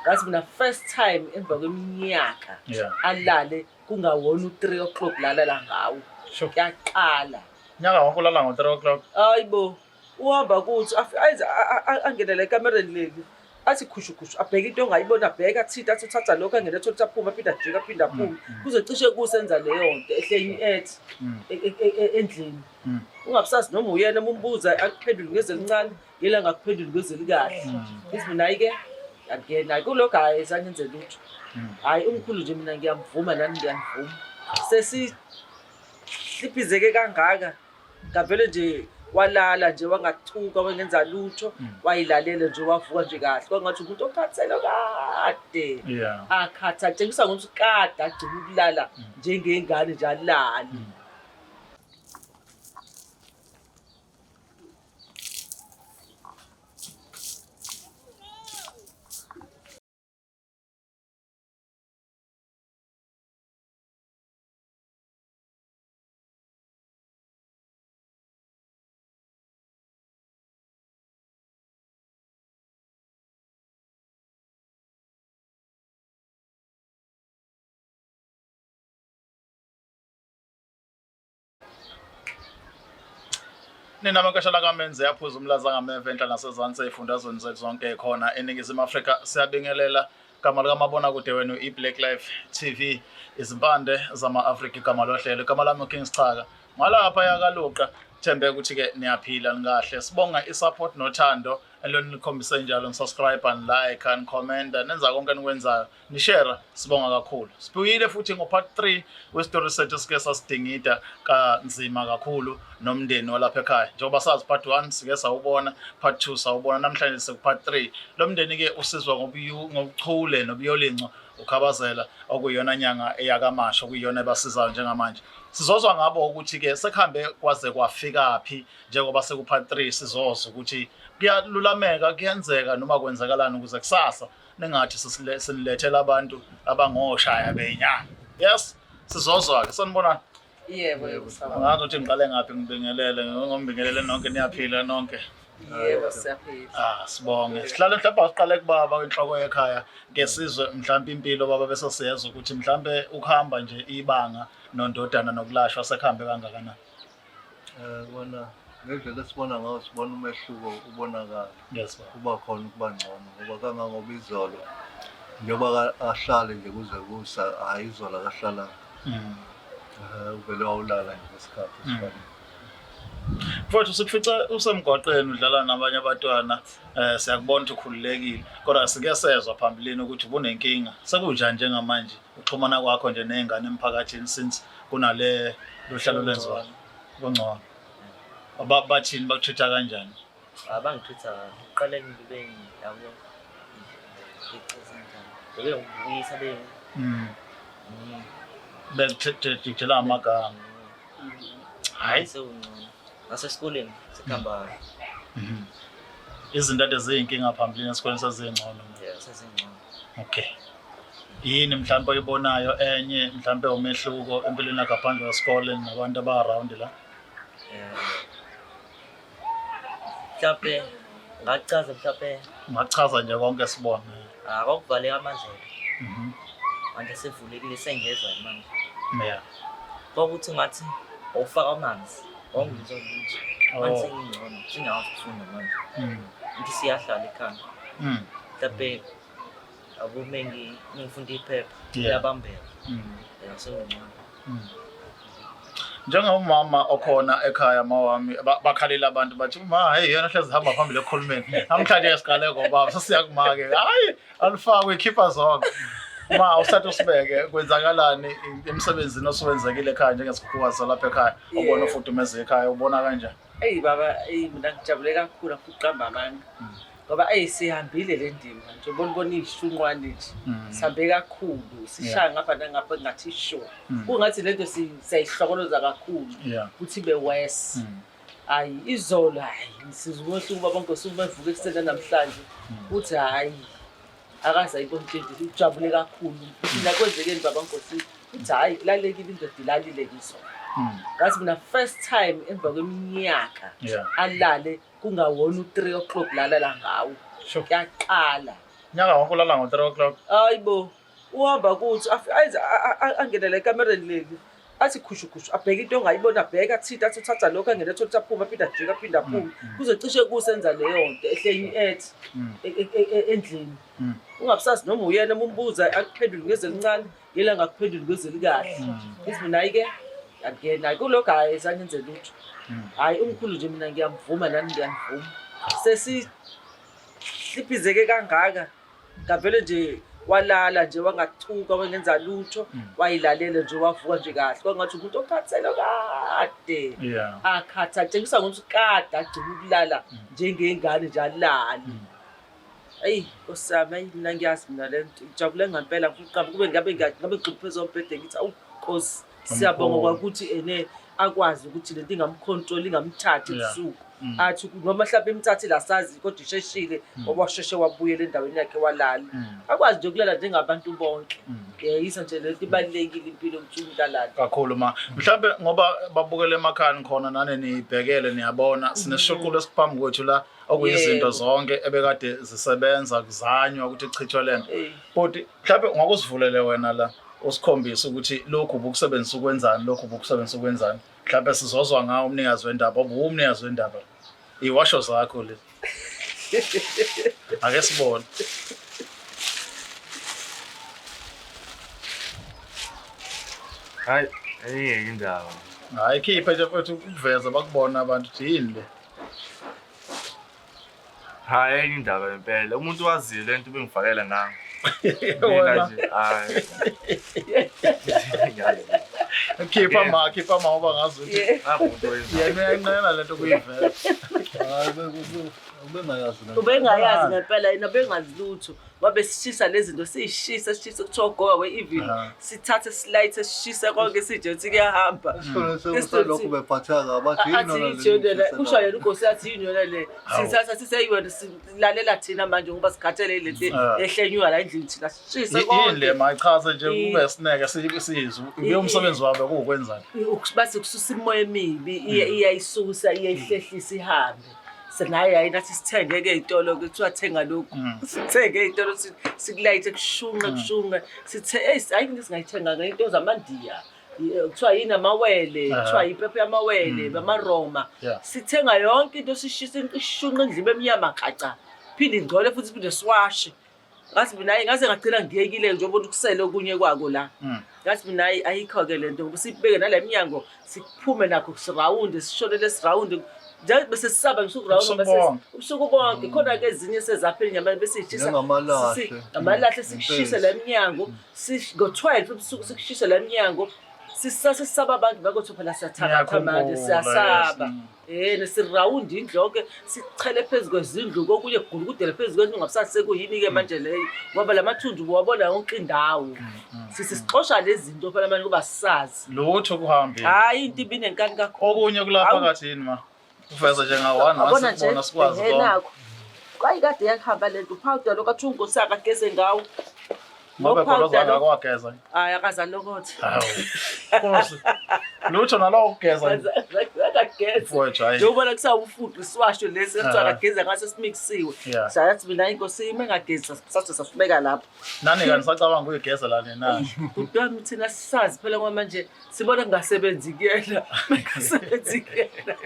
Ngathi mina first time emva kweminyaka alale kungawona u-3 o'clock lalala ngawo. Kuyaqala. Nyaka wonke ulala ngo-3 o'clock. Hayibo. Uhamba kuthi ayenze angene la ekamereni leli. Athi khushu khushu abheke into ongayibona abheke athinte athi uthatha lokho angene ethole ukuthi aphume aphinde ajike aphinde aphume. Kuze cishe kusenza leyo nto ehle ethi endlini. Ungabusazi noma uyena uma umbuza akuphendule ngeze elincane yela ngakuphenduli ngeze elikahle. Ngithi mina hhayi-ke angena hhayi kulokho hhayi sangenze lutho. Hhayi umkhulu nje mina ngiyamvuma nani ngiyamvuma. Sesihliphizeke kangaka ngavele nje walala nje wangathuka wangenza lutho wayilalela nje wavuka nje kahle kwangathi umuntu okhathele kade akhatha tshengisa ngokuthi kade agcina ukulala njengengane nje alale. Nina mankashala kamenze yaphuza umlaza ngameva enhla nasezansi ey'fundazweni zethu zonke khona eNingizimu Afrika. Siyabingelela gama likamabonakude wenu i-Black Life TV, izimpande zama-Afrika, igama lohlelo. Igama lami uKing Schaka. Ngalapha yakaLuqa, thembe ukuthi-ke niyaphila nikahle. Sibonga i-support nothando elonilikhombise njalo, nisubscribe, nilike, nikhomenta, nenza konke enikwenzayo. Nishera, sibonga kakhulu. Sibuyile futhi ngo-part 3 wesitori sethu esike sasidingida kanzima kakhulu nomndeni walapha ekhaya. Njengoba sazi part 1 sike sawubona, part 2 sawubona, namhlanje siku-part 3. Lo mndeni-ke usizwa ngobuchule nobuyolinco uKhabazela okuyiyona nyanga eyakaMashu okuyiyona ebasizayo njengamanje. Sizozwa ngabo ukuthi-ke sekuhambe kwaze kwafikaphi njengoba seku-part 3 sizozwa ukuthi kuyalulameka, kuyenzeka noma kwenzakalani ukuze kusasa ningathi sinilethela abantu abangoshaya benyanga. Yes, sizozwa-ke. Sanibonani. Yebo, yebo, sawubona. Angazi ukuthi ngiqale ngaphi ngibingelele, ngombingelele nonke niyaphila nonke. Yebo, siyaphila. Ah, sibonge. Sihlale mhlawumbe asiqale kubaba inhloko yekhaya ke sizwe mhlawumbe impilo baba bese siyezwa ukuthi mhlawumbe ukuhamba nje ibanga nondodana nokulashwa sekuhambe kangakanani. Kona ngendlela esibona ngayo sibona umehluko ubonakala. Yes baba. Kuba khona ukuba ngcono ngoba kangangoba izolo njengoba ahlale nje kuze kusa hhayi izolo akahlalanga. Uvele wawulala nje ngesikhathi esifanele. Mfowethu sikufica usemgwaqeni udlala nabanye abatwana siyakubona ukuthi ukhululekile kodwa sike sezwa phambilini ukuthi ubunenkinga. Sekunjani njengamanje uxhumana kwakho nje ney'ngane emphakathini since kunale luhlelo lwenziwayo? Kungcono. Bathini baku-treat-a kanjani? Abangitreat-a kahle. Ekuqaleni bebe yabo bebengibuyisa be Bekujela amagama. Hhayi. Sekungcono. Nasesikoleni sekuhamba kahle. Izinto ade ziyinkinga phambilini esikoleni sezingcono. Yeah, sezingcono. Okay. Yini mhlawumbe oyibonayo enye mhlawumbe umehluko empilweni yakho ngaphandle kwesikole nabantu aba-around la? Mhlawumbe ngachaza mhlawumbe Ungachaza nje konke sibone. Kwakuvaleka amadlebe. Manje sevulekile sengezwa manje. Kwakuthi ngathi awufaka amanzi, wawungizwa lutho. Manje sengingcono, sengiyakwazi ukufunda manje. Ukuthi siyahlala ekhanda. Mhlawumbe yabo mengifunda iphepha liyabambeka. Ya sengingcono. Njengomama okhona ekhaya mawami bakhalela abantu bathi ma hey yena hlezi hamba phambili ekukhulumeni. Namhlanje siqale ngobaba sesiya kuma-ke. Hayi alifakwe ikhipha zonke. Ma usathe usibeke kwenzakalani emsebenzini osuwenzekile ekhaya njengesikhukhukazi salapha ekhaya obona ufudumeze ekhaya ubona kanjani? Eyi baba, eyi mina ngijabule kakhulu afuna ukuqamba amanga. Ngoba eyi sihambile le ndima nje ubona ubona iy'shunqwane nje. Sihambe kakhulu, sishaya ngapha nangapha kungathi sho. Kungathi lento siyayihlokoloza kakhulu ukuthi ibe worse. Hhayi izolo hhayi ngisizwa umehluko ubaba Nkosi uma evuka ekuseni namhlanje uthi hhayi akaze ayibone into enje ujabule kakhulu. Mina kwenzekeni baba Nkosi? Uthi hhayi kulalekile indoda ilalile izolo. Ngathi mina first time emva kweminyaka alale kungawona u-3 o'clock lalala ngawo. Kuyaqala. Nyaka wonke ulala ngo-3 o'clock. Hayi bo, uhamba kuthi angene la ekamereni leli. Athi khushu khushu abheke into ongayibona, abheke athinte, athi uthatha lokho, angene ethole ukuthi aphume, aphinde ajike, aphinde aphume. Kuze cishe kusenza leyo nto ehlenye ethi endlini. Ungabusazi noma uyena, uma umbuza akuphendule ngeze elincane, yena angakuphenduli ngeze elikahle. Ngithi mina hhayi-ke angena hhayi kulokho, hhayi zangenze lutho. Hhayi umkhulu nje mina ngiyamvuma nani ngiyamvuma. Sesihliphizeke kangaka, ngavele nje walala nje wangathuka wangenza lutho, wayilalela nje wavuka nje kahle, kwangathi umuntu okhathele kade. Akhatha tshengisa ngokuthi kade agcina ukulala njengengane nje alale. Eyi Nkosi yami, eyi mina ngiyazi mina le nto, ngijabule ngempela ngifuna ukuqamba kube ngabe ngabe ngigxuma phezu kombhede ngithi awu Nkosi siyabonga kwakuthi ene akwazi ukuthi lento ingamcontrol ingamthathi ebusuku. Athi noma mhlawumbe imthathile asazi kodwa isheshile ngoba washeshe wabuyela endaweni yakhe walala. Akwazi nje ukulala njengabantu bonke. Yisa nje lento ibalulekile impilo ukuthi umuntu alale. Kakhulu ma. Mhlawumbe ngoba babukele emakhaya khona nane nibhekele niyabona sineshuqulo esiphambi kwethu la okuyizinto zonke ebekade zisebenza kuzanywa ukuthi kuchithwe lento. Bhuti mhlawumbe ungakuzivulele wena la usikhombise ukuthi lokhu ubukusebenzisa ukwenzani, lokhu ubukusebenzisa ukwenzani. Mhlawumbe sizozwa ngawo umnikazi wendaba, ubuwumnikazi wendaba. Iwasho zakho le. Ake sibone. Hayi, ayingeke indaba. Hayi khiphe nje mfethu ukuveza bakubona abantu ukuthi yini le. Hayi enye indaba impela. Umuntu waziyo lento ubengifakela nami. Mina nje hayi. Khipha ma, khipha ma ngoba ngazi ukuthi Umuntu oyenza. yena uyaynqena lento kuyiveza. Hayi ubengayazi le nto. Ubengayazi ngempela yena bengazi lutho. Wabe sishisa lezi zinto siyishisa sishisa kuthiwa ugoba we-even sithathe silayithe sishise konke sije ukuthi kuyahamba. Esikoleni selokhu bephatheka kabi bathi yini Athi yona le yini yona le, kusho yena niyishiselayo? uNkosi athi yini yona le. Sithatha siseyiwena silalela thina manje ngoba sikhathele lento ehlenyuka la endlini thina sishise Yini le konke. ma ichaze nje kube sineke siyizwe. Ubuye umsebenzi wabo kuwukwenzani? Bathi kususa imimoya emibi iyayisusa iyayihlehlisa ihambe. Naye hayi nathi sithenge-ke ey'tolo kuthiwa thenga lokhu. Sithenge ey'tolo sikulayithe kushunqe kushunqe. Sithe eyi hayi into esingayithenganga into zamaNdiya. Kuthiwa yini amawele, kuthiwa impepho yamawele, amaRoma. Sithenga yonke into sishise ishunqe indlu ibe emnyama khaca. Phinde ingcole futhi phinde siwashe. Ngathi mina hayi ngaze ngagcina ngiyekile njengoba ukuthi kusele okunye kwako la. Ngathi mina hayi ayikho-ke le nto ngoba sibeke nale minyango siphume nakho sirawunde sishonele sirawunde. Nje bese sisaba ngisho ukurawunda Ubusuku bese bonke. ubusuku bonke khona-ke ezinye sezaphela inyama bese siyishisa Njengamalahle. Amalahle sikushise la minyango ngo-12 ebusuku sikushise la minyango sisasesaba abantu bakothiwa phela siyathakatha manje Ngiyakhumbula, siyasaba. yes. Nesirawundi indlu yonke sichele phezu kwezindlu kokunye kugulukudele phezu kwendlu ungabusazi sekuyini-ke manje leyo ngoba la mathunzi ubuwabona yonke indawo. Sisixosha lezi zinto phela manje kuba sisazi. Lutho kuhambe. Hhayi into ibinenkani kakhulu. Okunye kulapha Hawu. phakathi yini ma? Uveza nje nga-one Yabona nje sikubona sikwazi ehhe, konke. nakho. Kwayikade yakuhamba le nto uphawuda lo kathi unkosi akageze ngawo. Ngoba Lo powder egolozanga lo- akwageza. Hhayi akazalokothe. Hawu. Nkosi. Lutho nalowo ukugeza nje. Akageze. Mfowethu hayi. Njengoba kusawufudu isiwasho lesi ekuthiwa Aha. akageze ngaso simikisiwe. Yeah. Sayathi mina inkosi uma engagezi sase sasibeka lapho. Nani kanti sacabanga ukuyigeza la nina. Bhuti wami thina sisazi phela ngoba manje sibona kungasebenzi kuyena. Kungasebenzi kuyena.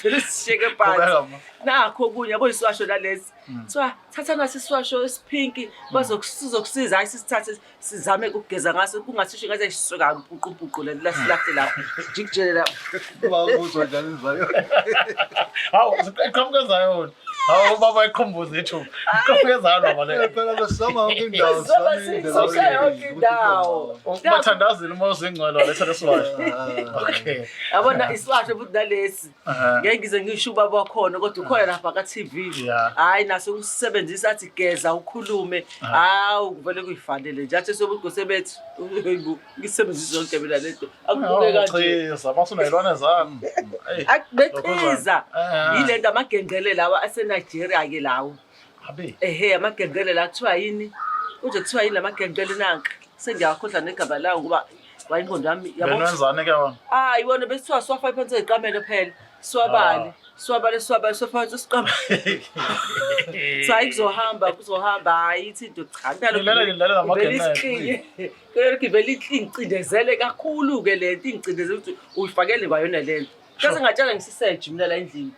Vele sishiyeke phansi. Qhubeka ma. Nakho okunye yabo isiwasho nalesi. Kuthiwa thatha nasi isiwasho esiphinki bazokusiza hayi sisithathe sizame ukugeza ngaso kungathisho ngaze sisuka mpuqumpuqu le lasilahle lapho. Jikijele lapho. Bakuzwa njani izayo? Hawu, iqhamuka ezayona. Hawu baba iqhumbuza ithuba. Iqhamuka ezayona baba le. Phela besizama yonke indawo, Sizama sizama indlela sisha yonke indawo. Bathandazile uma uzingcwele waletha lesiwasho. Okay. Yabona isiwasho futhi nalesi. Aha. Ngeke ngize ngisho ubaba wakhona kodwa ukhona lapha ka TV. Yeah. Hayi naso usebenzisa athi geza ukhulume. Hawu kuvele kuyifanele nje athi sobugose bethu. Hayibo ngisebenzisa yonke mina lento. Akubuke kanje. Chiza, masunayilwane zakho. Hey. Akubechiza. Ah. Yilento amagengqele lawa ase Nigeria ke lawo. Habe. Ehe amagengqele la kuthiwa yini? Uje kuthiwa yini lamagengqele nanka? Sengiyakhohlwa negama lawo ngoba wayingqondo yami yabo. Benwenzani ke wona? Hayi wona besithiwa siwafake phansi eziqamelo phela. Siwabale, siwabale, siwabale, sofana siqamba. Hayi kuzohamba, kuzohamba, hayi ithi into cha. Ngilala ngidlala namagenene. Kulokhu ivele ingicindezele kakhulu-ke le nto ingicindezele ukuthi uyifakele kwayona le nto. Ngase ngatshela ngisiseji mina la endlini.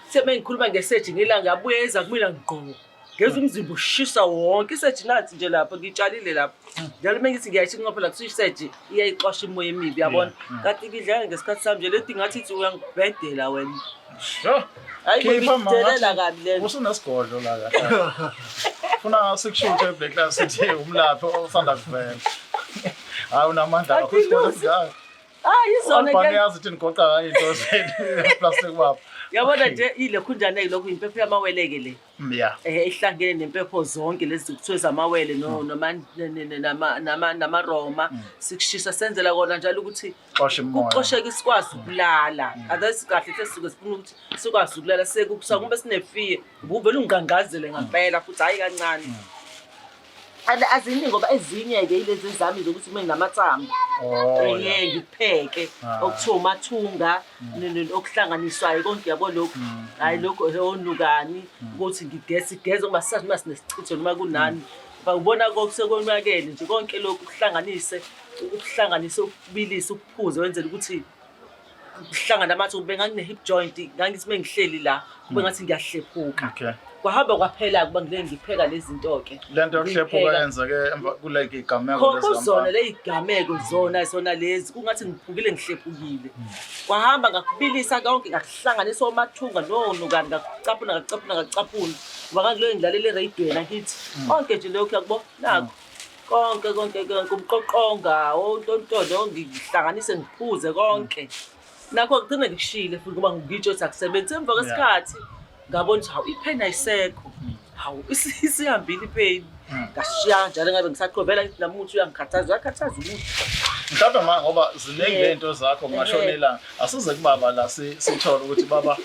Sebengikhuluma ngeseji ngelanga yabuye eza kumina ngqo. Ngezwa umzimba ushisa wonke iseji nathi nje lapha ngitshalile lapha. Njalo uma ngithi ngiyayisho inqopho la kuthiwa iseji iyayixosha imoya emibi yabona. Kanti ngidlala ngesikhathi sami nje lento ngathi ithi uyangibhedela wena. Sho. Hayi Khipha mama. ngikudelela kabi lento. Usunesigodlo la kahle. Funa sikushuthe Black Lives sithi umlaphi osanda kuvela. Hayi unamandla kakhulu isigodlo esingaka. Hayi izona Albani ke. yazi ukuthi nigoqa ngayo into zenu plastic baba. Yabona nje ile khunjane lokhu impepho yamaweleke le. Yeah. Ihlangene nempepho zonke lezi kuthiwe zamawele no noma nama nama namaroma sikushisa senzela kona njalo ukuthi Xosha imoya. kuxosheke sikwazi ukulala. Otherwise kahle sesisuke sifuna ukuthi sikwazi ukulala sekukusa ngoba sinefiye ubuvele ungqangqazele ngempela futhi hayi kancane. And aziningi ngoba ezinye-ke ilezi zami zokuthi uma nginamathambo Oh. yeah. Ehhe, ngikupheke Ah. okuthiwa umathunga okuhlanganiswayo konke yabo lokhu hhayi lokhu onukani ukuthi ngigese igeze ngoba sazi noma sinesichitho noma kunani ubona sekonakele nje konke lokhu kuhlanganise ukuhlanganise ukubilise ukuphuze wenzele ukuthi kuhlangana amathe kube ngangine-hip joint ngangithi uma ngihleli la kube ngathi ngiyahlephuka. Okay. Kwahamba kwaphela kuba ngile ngipheka lezi zinto-ke. Le nto yokuhlephuka Ngipheka. yenzeke emva kule igameko Kho kuzona le yigameko zona zona lezi kungathi ngiphukile ngihlephukile. Kwahamba ngakubilisa konke ngakuhlanganisa omathunga nonukani ngakucaphuna ngakucaphuna ngakucaphuna. Ngoba ngangiloke ngilalela ereyidweni angithi konke nje lokhu yakubo nakho. Konke konke konke umqoqonga ontontondo ngihlanganise ngiphuze konke. Nakho kugcina ngikushiyile futhi ngoba ngitsho ukuthi akusebenzi emva kwesikhathi ngabona ukuthi hawu ipheni ayisekho. Hawu isihambile ipheni. Ngashiya kanjalo ngabe ngisaqhubela ngithi namuthi uyangikhathaza uyakhathaza umuntu. Mhlawumbe ma ngoba ziningi Yeah. lento zakho kungashona ilanga. Asize kubaba la sithole ukuthi baba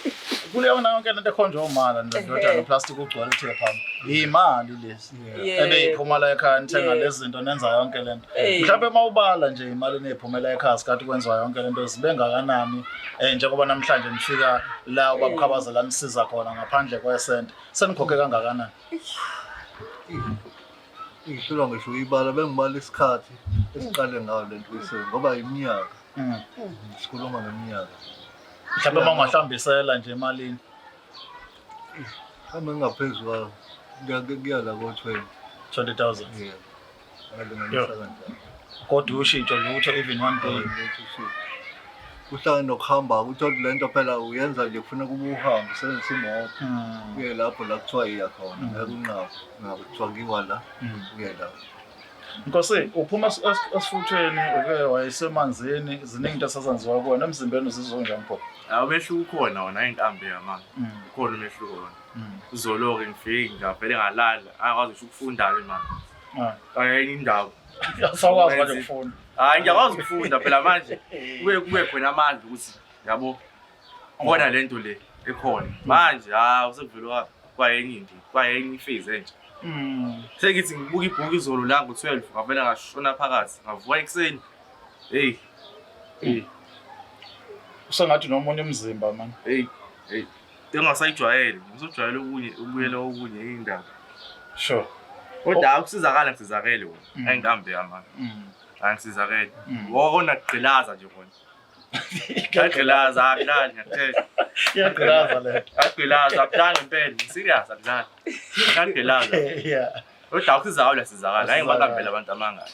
kuleyona yonke lento ekhonjwa umala ndodana plastic ugcwele uthe phambi. Imali lezi. Yeah. Ebeyiphuma la ekhaya nithenga Yeah. lezi zinto nenza yonke lento. Hey. Mhlawumbe uma ubala nje imali eneyiphumela ekhaya sikhathi kwenziwa yonke lento zibe ngakanani njengoba namhlanje nifika la ubaba Khabazela nisiza khona ngaphandle kwesente. Senikhokhe kangakanani? Ngihlulwa ngisho uyibala bengibala isikhathi esiqale ngayo lento kuyisebenza ngoba iminyaka sikhuluma ngeminyaka. Mhlawumbe uma ungahlambisela nje emalini. Mhlawumbe ngingaphezu kwayo kuya la ko-20. 20,000. Yeah. Ngalinganisa kanjalo. Kodwa ushintsho lutho even one day. Kuhlangene nokuhamba uthole le nto phela uyenza nje kufuneka ube uhambe usebenzise imoto uye lapho la kuthiwa iya khona ngeke unqabe ngabe kuthiwa kuyiwa la uye la. Nkosi uphuma esifuthweni uke wayesemanzini ziningi into esazenziwa kuwena emzimbeni uzizwa unjani pho? Hayi umehluko ukhona wona inkambi yamanga. Ukhona umehluko wona. Izolo-ke ngifike ngavele ngalala angakwazi ngisho ukufunda-ke manje. Enye indawo. Awusakwazi manje ukufunda. Hayi ngiyakwazi ukufunda phela manje kube khona amandla ukuthi yabo khona lento le ekhona. Manje hawu sekuvele kwayenye into, kwayenye iphase entsha. Sengithi ngibuka ibhuku izolo la ngo-12 ngavele ngashona phakathi ngavuka ekuseni. Hey. Hey. Usengathi nomunye umzimba man. Hey. Hey. Engasayijwayele, ngisojwayele okunye, ubuyele okunye indaba. Sure. Kodwa akusizakala ngisizakele wena. Ayinkambi yamanga. Angisizakele. Wona kugqilaza nje kona. Ngiyagqilaza akudlali ngiyakutshela. Iyagqilaza le. Ngiyagqilaza akudlali ngempela. Serious akudlali. Ngiyagqilaza. Yeah. Kodwa akusizakala sizakala. Hayi ngibakambela abantu amanga.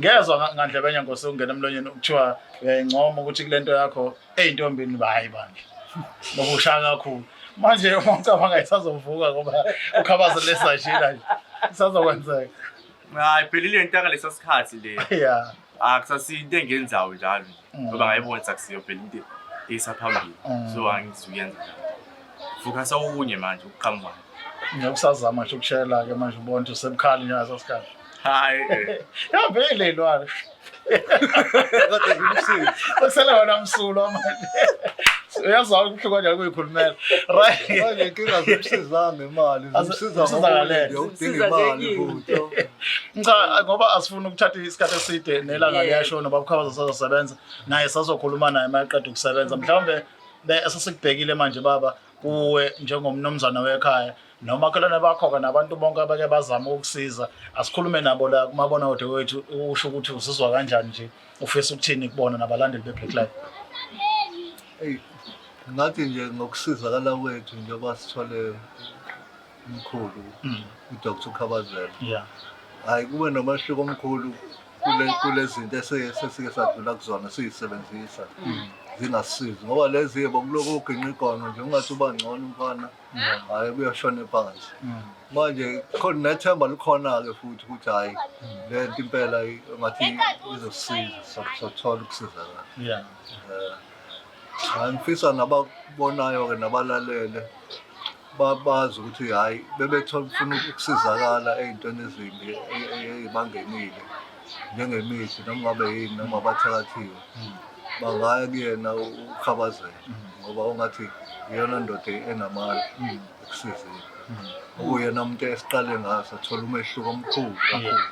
Ngezwa ngandlebenye Nkosi ungena emlonyeni kuthiwa uyayincoma ukuthi kulento yakho eyintombini hayi bandla. Ngoba ushaya kakhulu. Manje uma ucabanga isazovuka ngoba ukhabaza lesashila nje. Isazokwenzeka. Hayi phela ile nto ngalesa sikhathi le. Yeah. Akusasiyo into engenzayo njalo nje. Ngoba ngayibona ukuthi akusiyo phela into esaphambili. So angizuyenza njalo. Focus okunye manje ukuqhamuka. Ngiyokusazama nje ukushayela ke manje ubone ukuthi usebukhali nje ngaso sikhathi. Hayi. Yambile ilwane. Kade ngimsiza. Sekusele wena msulwa manje. Uyazwa ubuhlungu kanjani kuyikhulumela. Right. Manje inkinga zimsizanga imali, zimsiza Zimsiza ngale. ngoba udinga Zimsiza imali ngenye futhi. into. Cha ngoba asifuni ukuthatha isikhathi eside nelanga Yeah. liyashona baba Khabaza sazosebenza naye sazokhuluma naye mayeqeda ukusebenza mhlawumbe. Esesikubhekile manje baba kuwe njengomnumzana wekhaya nomakhelwane bakho-ke nabantu bonke abake bazama ukukusiza, asikhulume nabo la kumabonakude wethu, usho ukuthi uzizwa kanjani nje, ufisa ukuthini kubona nabalandeli be-Black Life. Eyi, ngathi nje ngokusizakala kwethu njengoba sithole umkhulu uDr Khabazela. Hayi, kube nomehluko omkhulu kule kulezinto esesike sadlula kuzona siyisebenzisa zingasisizi, ngoba lezi bokuloku uginqa igono nje ungathi uba ngcono umfana, hhayi kuyoshona phansi. Manje khona nethemba likhona-ke futhi ukuthi hhayi le nto impela ngathi izosisiza, sothola ukusizakala. Hayi, ngifisa nabakubonayo-ke nabalalele bazi ukuthi hhayi bebethola ufuna ukusizakala ey'ntweni ezimbi ey'bangenile njengemithi noma ngabe yini noma abathakathiwe, bangaya kuyena uKhabazela ngoba ungathi iyona ndoda enamandla ekusizeni. Okuyena umuntu esiqale ngayo sathola umehluko omkhulu kakhulu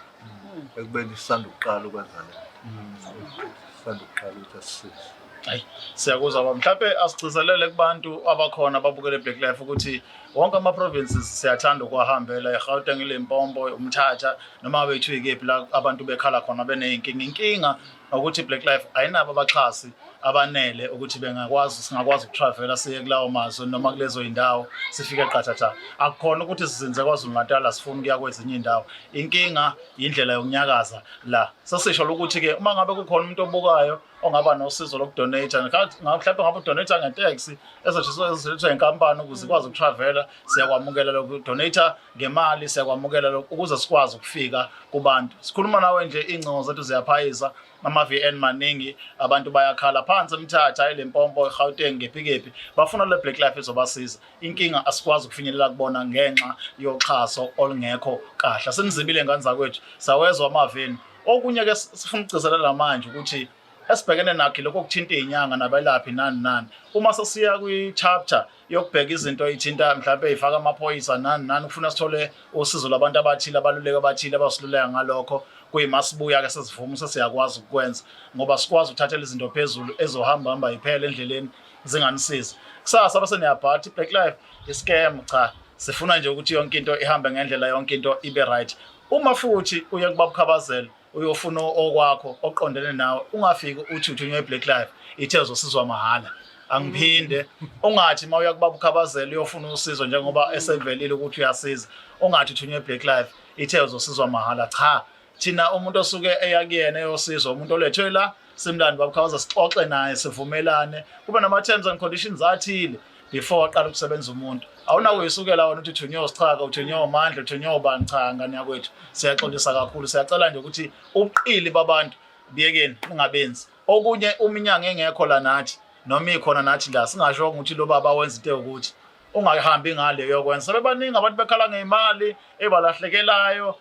ekubeni sisanda ukuqala ukwenza le nto, sisanda ukuqala ukuthi asisize. Hayi, siyakuzwa baba. Mhlawumbe asigcizelele kubantu abakhona ababukele Black Life ukuthi wonke ama-provinces siyathanda ukuwahambela, iGauteng, iLimpopo, uMthatha, noma ngabe kuthiwa ikephi la abantu bekhala khona beney'nkinga. Inkinga ukuthi Black Life ayinabo abaxhasi abanele ukuthi bengakwazi, singakwazi ukutravela siye kulawo mazwe noma kulezo y'ndawo sifike qathatha. Akukhona ukuthi sizinze KwaZulu Natal, asifuni ukuya kwezinye iy'ndawo. Inkinga yindlela yokunyakaza la. Sesisho ukuthi-ke uma ngabe kukhona umuntu obukayo ongaba nosizo lokudonate, mhlawumbe ngabe udonate ngeteksi ezothiswa inkampani ukuze ikwazi ukutravela, siyakwamukela lokhu. Donate ngemali, siyakwamukela lokhu ukuze sikwazi ukufika kubantu. Sikhuluma nawe nje iy'ngcingo zethu ziyaphayisa, ama-VN maningi, abantu bayakhala phansi eMthatha, eLimpopo, eGauteng, kephi kephi, bafuna le Black Life izobasiza. Inkinga asikwazi ukufinyelela kubona ngenxa yoxhaso olungekho kahle. Asenizibile ngane zakwethu, sawezwa amaveni. Okunye-ke sifuna ukugcizelela manje ukuthi esibhekene nakho lokho okuthinta iy'nyanga nabelaphi nani nani. Uma sesiya kwi-chapter yokubheka izinto ey'thinta mhlawumpe ey'faka amaphoyisa nani nani, kufuna sithole usizo lwabantu abathile, abaluleki abathile abasiluleka ngalokho. Kuyima sibuya-ke sesivuma sesiyakwazi ukukwenza, ngoba sikwazi ukuthathela izinto phezulu ezohamba hamba yiphela endleleni zinganisizi. Kusasa bese niyabhala ukuthi Black Life i-scam. Cha, sifuna nje ukuthi yonke into ihambe ngendlela, yonke into ibe right. Uma futhi uye kubaba uKhabazela uyofuna okwakho oqondene nawe, ungafiki uthi uthunywe i-Black Life ithe uzosizwa mahhala. Angiphinde, ungathi uma uya kubaba uKhabazela uyofuna usizo njengoba esevelile ukuthi uyasiza, ungathi uthunywe i-Black Life ithe uzosizwa mahhala. Cha, thina umuntu osuke eya kuyena eyosizwa umuntu olethwe la, simlandi baba uKhabazela, sixoxe naye, sivumelane, kube nama-terms and conditions athile before aqala ukusebenza umuntu. Awunakuyisukela wena uthi uthunywe uSichaka, uthunywe uMandla, uthunywe ubani. Cha, ngane yakwethu, siyaxolisa kakhulu. Siyacela nje ukuthi ubuqili babantu biyekeni, ningabenzi. Okunye, uma inyanga engekho la nathi noma ikhona nathi la, singasho ukuthi lo baba wenza into ewukuthi ungahambi ngale uyokwenza. Sebebaningi abantu bekhala ngey'mali ebalahlekelayo,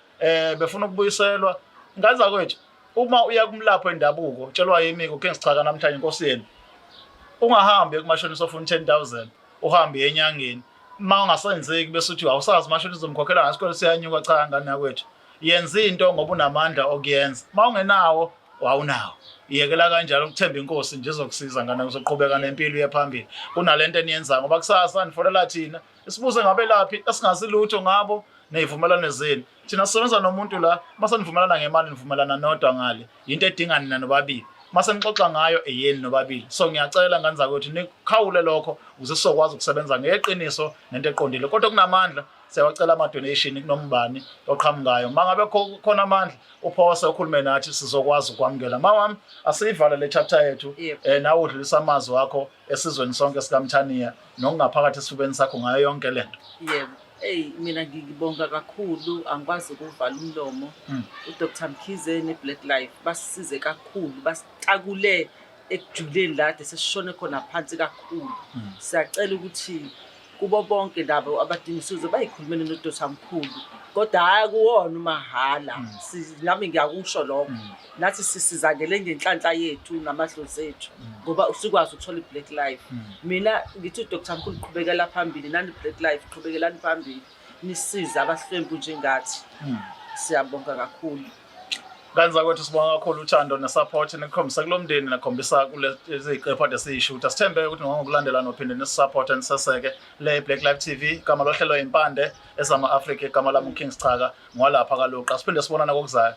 befuna ukubuyiselwa. Ngane zakwethu, uma uya kumlaphi wendabuko, tshelwa yimi kuke ngisichaka namhlanje inkosi yenu, ungahambi kumashonisa ofuna 10,000, uhambe enyangeni. Uma ungasenzeki bese uthi awusazi umashonisa uzomkhokhela ngasikole siyanyuka. Cha, ngane yakwethu, yenza into ngoba unamandla okuyenza. Uma ungenawo, wawunawo, iyekela kanjalo, ukuthemba inkosi nje izokusiza ngane, uzoqhubeka nempilo uye phambili kunalento eniyenzayo, ngoba kusasa nifonela thina isibuze ngabelaphi esingazi lutho ngabo ney'vumelwano zenu. Thina sisebenza nomuntu la, uma senivumelana ngemali nivumelana nodwa ngale, yinto edinga nina nobabili. Uma senixoxa ngayo eyeni nobabili. So ngiyacela ngane zakwethu nikhawule lokho ukuze sizokwazi ukusebenza ngeqiniso nento eqondile. Kodwa kunamandla siyawacela ama-donation kunombani oqhamukayo. Uma ngabe khona amandla uphose ukhulume nathi, sizokwazi ukwamukela. Ma wami, asiyivale le chapter yethu. Nawe udlulisa amazwi akho esizweni sonke sikaMthaniya nokungaphakathi esifubeni sakho ngayo yonke lento. Yebo. Eyi, mina ngibonga kakhulu, angikwazi ukuvala umlomo. UDr Mkhize ne-Black Life basisize kakhulu, basitakule ekujuleni la kade sesishone khona phansi kakhulu. Siyacela ukuthi kubo bonke labo abadinga usizo bayikhulumele noDr Mkhulu, kodwa hhayi kuwona umahhala. Nami ngiyakusho lokho. Nathi sisizakele ngenhlanhla yethu namadlozi ethu ngoba usikwazi ukuthola i-Black Life. Mina ngithi uDr Mkhulu qhubekela phambili, nani Black Life qhubekelani phambili, nisize abahlwempu njengathi. Siyabonga kakhulu. Ngane zakwethu, sibonga kakhulu uthando nesupport nikhombisa kulo mndeni, nakhombisa kulezi ziqephu ade siyishutha. Sithembe ukuthi ngokulandela nophinde nisisupport, niseseke le Black Life TV. Igama lohlelo Impande ezama Africa, igama lami uKing Schaka ngwalapha kaLuqa. Siphinde sibonana kokuzayo.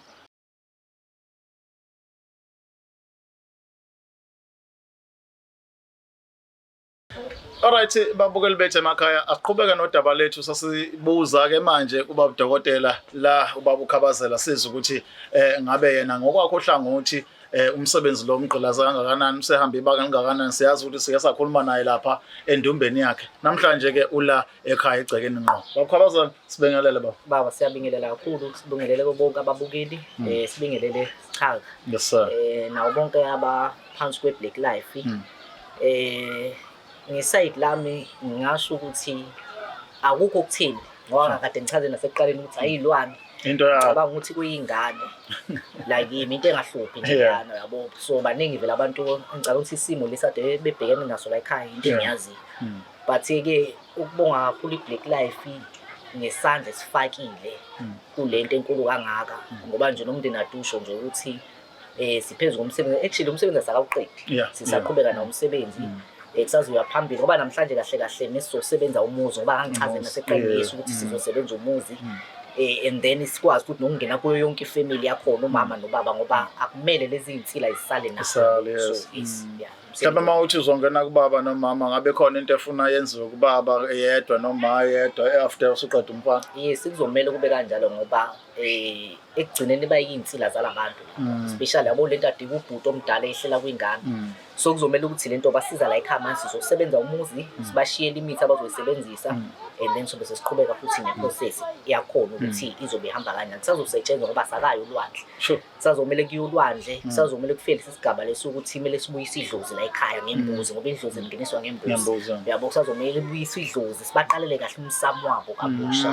Alright, babukeli bethu emakhaya, asiqhubeke nodaba lethu. Sasibuza ke manje ubaba udokotela la, ubaba uKhabazela, sizwe ukuthi ngabe yena ngokwakho uhlangothi umsebenzi lo umgqilaza kangakanani, usehamba ibanga kangakanani. Siyazi ukuthi sike sakhuluma naye lapha endumbeni yakhe. Namhlanje ke ula ekhaya egcekeni ngqo. Baba Khabazela, sibingelele baba. Baba, siyabingelela kakhulu, sibingelele bonke ababukeli, sibingelele Sichaka. Yes sir. Nawo bonke abaphansi kwe Black Life. Ngeside lami ngingasho ukuthi akukho okutheni ngoba kade ngichaze nasekuqaleni ukuthi ayilwane. Into yakho. Ngicabanga ukuthi kuyingane la kimi, into engahluphi nje lana, yabo. So baningi vele abantu, ngicabanga ukuthi isimo lesade bebhekene naso la ekhaya into engiyaziyo. But ke ukubonga kakhulu i-Black Life ngesandla esifakile kule nto enkulu kangaka, ngoba nje nomndeni adusho nje ukuthi siphezu komsebenzi. Actually umsebenzi asakawuqedi, sisaqhubeka nawo umsebenzi, kusazoya phambili, ngoba namhlanje kahle kahle nesizosebenza umuzi, ngoba ngangichaze Umuzi, naseqaleni ukuthi sizosebenza umuzi, and then sikwazi ukuthi nokungena kuyo yonke ifamily yakhona, umama nobaba, ngoba akumele lezi zinsila zisale nazo. Zisale, yes. So yes, yeah. Mhlawumbe uma uthi uzongena kubaba nomama, ngabe khona into efuna yenziwe kubaba yedwa noma yedwa after usuqeda umfana? Yes, kuzomele kube kanjalo, ngoba ekugcineni bayinsila zalabantu, especially yabo lento ade ubhuti omdala ehlela kwingane. So kuzomela ukuthi lento basiza la ekhaya manje, sizosebenza umuzi, sibashiyele imithi abazoyisebenzisa, and then sobe sesiqhubeka futhi neprocess yakhona ukuthi izobe ihamba kanjani. Kusazosetshenzwa ngoba sakayo ulwandle. Kusazomele kuye ulwandle, kusazomele kufike lesi sigaba lesi ukuthi kumele sibuyise idlozi la ekhaya ngembuzi, ngoba idlozi lingeniswa ngembuzi. Ngembuzi, yeah. Yabo, kusazomele libuyiswe idlozi, sibaqalele kahle umsamo wabo kabusha.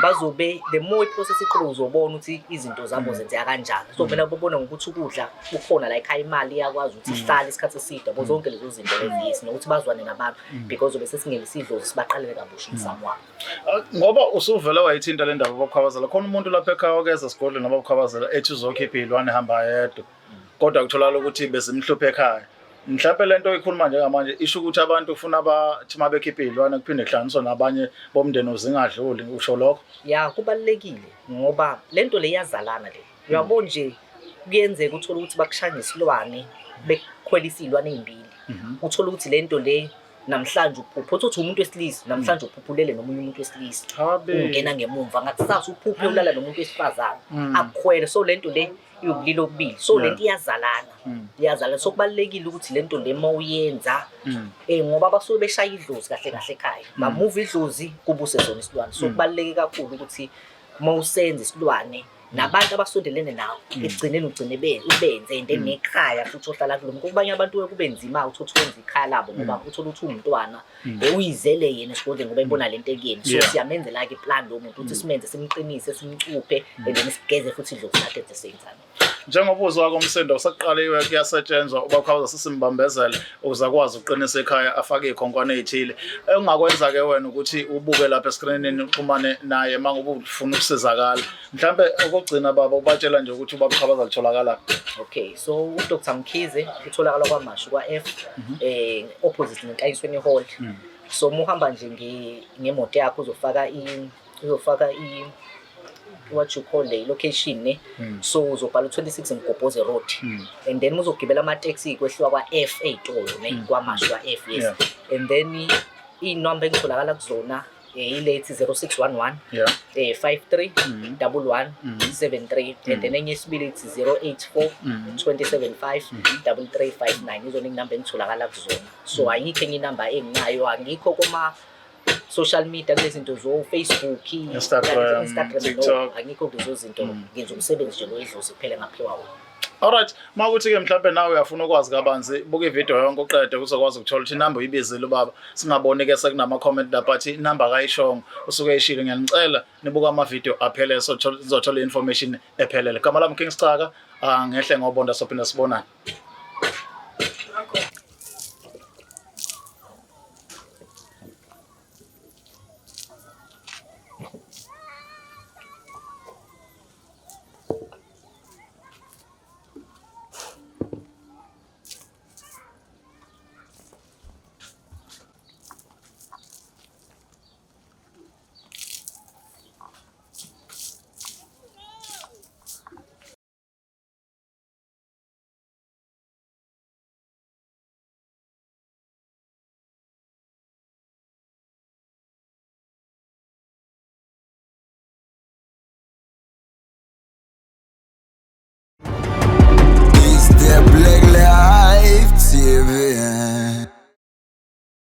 Bazobe the more iprocess iqhubeka uzobona ukuthi izinto zabo zenzeka kanjani. Kuzomele babone ngokuthi ukudla kukhona la ekhaya, imali iyakwazi ukuthi ihlale isikhathi eside, yabo, zonke lezo zinto lezi, yes, nokuthi bazwane nabantu, because zobe sesingenisa idlozi, sibaqalele kabusha umsamo wabo. Ngoba usuvele wayithinta le ndaba boKhabazela, khona umuntu lapha ekhaya okeza esigodlweni noma boKhabazela ethi uzokhipha iy'lwane ehamba yedwa, kodwa kutholakala ukuthi bezimhluphe ekhaya. Mhlawumbe le nto oyikhuluma njengamanje isho ukuthi abantu ufuna bathi uma bekhipha iy'lwane kuphinde kuhlanganiswe nabanye bomndeni zingadluli, usho lokho? Ya, kubalulekile ngoba le nto le iyazalana le. Uyabo nje kuyenzeka uthole ukuthi bakushaya ngesilwane, bekukhwelisa iy'lwane ey'mbili. Uthole ukuthi le nto le namhlanje uphuphe, uthi umuntu wesilisa namhlanje uphuphulele nomunye umuntu wesilisa, ungena ngemumva, ngakusasa uphuphe ulala nomuntu wesifazane, akukhwele. So lento le iwubulili obubili, so lento iyazalana, iyazalana. So kubalulekile ukuthi lento le uma uyenza, ngoba basuke beshaya idlozi kahle kahle ekhaya, bamuva idlozi kubuse sona isilwane. So kubaluleke kakhulu ukuthi uma usenza isilwane nabantu abasondelene nawe, ekugcineni ugcine ubenze and then nekhaya futhi ohlala kulo. Kubanye abantu kube nzima ukuthi uthi wenze ikhaya labo, ngoba uthola ukuthi uwumntwana, uyizele yena esigodlweni ngoba ebona lento ekuyena. So siyamenzela-ke iplan lo muntu ukuthi simenze, simqinise, simcuphe, and then sigeze futhi idlozi lakhe at the same time. Njengoba uzwa komsindo, sekuqaliwe kuyasetshenzwa. Ubakhawuza sisimbambezele ukuze akwazi ukuqinisa ekhaya, afake iy'khonkwane ey'thile. Engingakwenza-ke wena ukuthi ubuke lapha eskrinini, uxhumane naye uma ngabe ufuna ukusizakala. Mhlampe okugcina baba, ubatshela nje ukuthi ubaba uKhabazela utholakala. Okay, so uDr Mkhize utholakala kwaMashu kwa-F, opposite neNkanyisweni Hall. So uma uhamba nje ngemoto yakho uzofaka i what you call le location ne, so uzobhala u-26 Mgobhozi Road, and then uzogibela amateksi kwehliwa kwa-F ey'tolo ne, kwaMashu kwa-F, yes. And then iy'namba engitholakala kuzona ile ethi 0611 53 11 73, and then enye isibili ithi 084 275 3359. Izona inamba engitholakala kuzona. So ayikho enye inamba enginayo, angikho kuma social media kulezi zinto zo Facebook, Instagram, Instagram, no, TikTok. angikho kulezo zinto. Ngenza umsebenzi nje lo idlozi kuphela engaphiwa wona. Alright, makuthi ke mhlawumbe nawe uyafuna ukwazi kabanzi, buka ivideo yonke uqede uzokwazi ukuthola ukuthi inamba uyibizile ubaba. Singaboni ke sekunama comment lapha athi inamba kayishongo, usuke eyishilo. Ngiyanicela nibuka ama video aphelele so nizothola information ephelele. Igama lami King Schaka, ngehle ngobonda, sophinda sibonane.